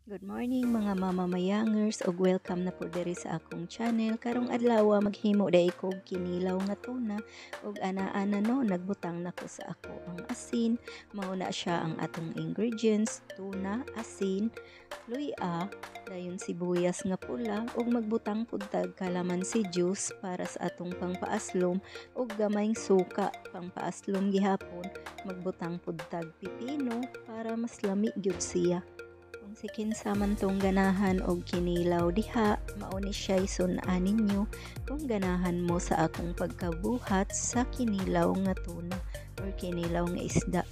Good morning, mga mamamayangers, ug welcome na po diri sa akong channel. Karong adlaw, maghimo diay kog kinilaw nga tuna ug ana-ana no, nagbutang na ko sa ako ang asin. Mao na siya ang atong ingredients: tuna, asin, luya, dayon sibuyas nga pula ug magbutang pud tag kalamansi juice para sa atong pangpaaslom ug gamayng suka pangpaaslom gihapon. Magbutang pud tag pipino para mas lami gyud siya. Kung si kinsa man tong ganahan og kinilaw diha, mao ni siya'y sun-an ninyo kung ganahan mo sa akong pagkabuhat sa kinilaw nga tuna or kinilaw nga isda.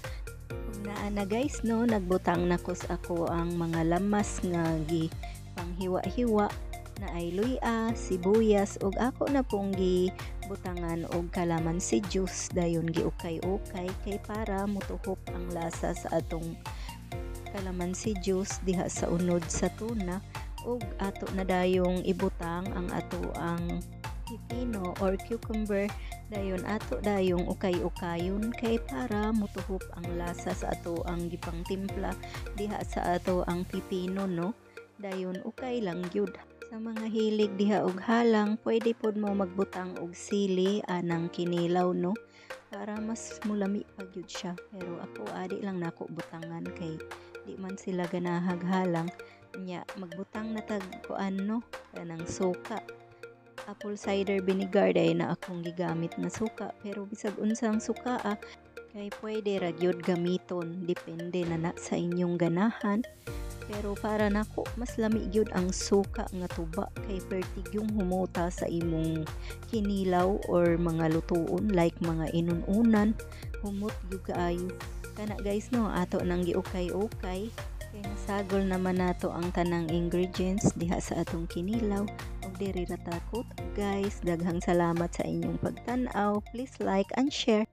Ug naa na, guys, no, nagbutang na ko sa ako ang mga lamas nga gi panghiwa-hiwa na ay luya, sibuyas ug ako na pong gibutangan og kalamansi juice, dayon giukay-ukay kay para motuhop ang lasa sa atong kalamansi juice diha sa unod sa tuna. Ug ato na dayong ibutang ang ato ang pipino or cucumber, dayon ato dayong ukay-ukayon kay para motuhop ang lasa sa ato ang gipangtimpla diha sa ato ang pipino no. Dayon ukay lang gyud. Sa mga hilig diha og halang, pwede pod mo magbutang og sili anang kinilaw no, para mas mulami pa gyud siya, pero ako adi lang nako butangan kay di man sila ganahag halang. Nya magbutang na tag kuan no, kanang suka, apple cider vinegar dahil na akong gigamit nga suka, pero bisag unsang suka kay pwede ra gyud gamiton, depende na na sa inyong ganahan. Pero para nako, mas lami gyud ang suka nga tuba kay perti yung humuta sa imong kinilaw or mga lutuon like mga inununan, humot gyud kaayo. Kana, guys, no, ato nang giukay-ukay kay nasagol naman nato ang tanang ingredients diha sa atong kinilaw. Ug diri ra ta, guys. Daghang salamat sa inyong pagtan-aw. Please like and share.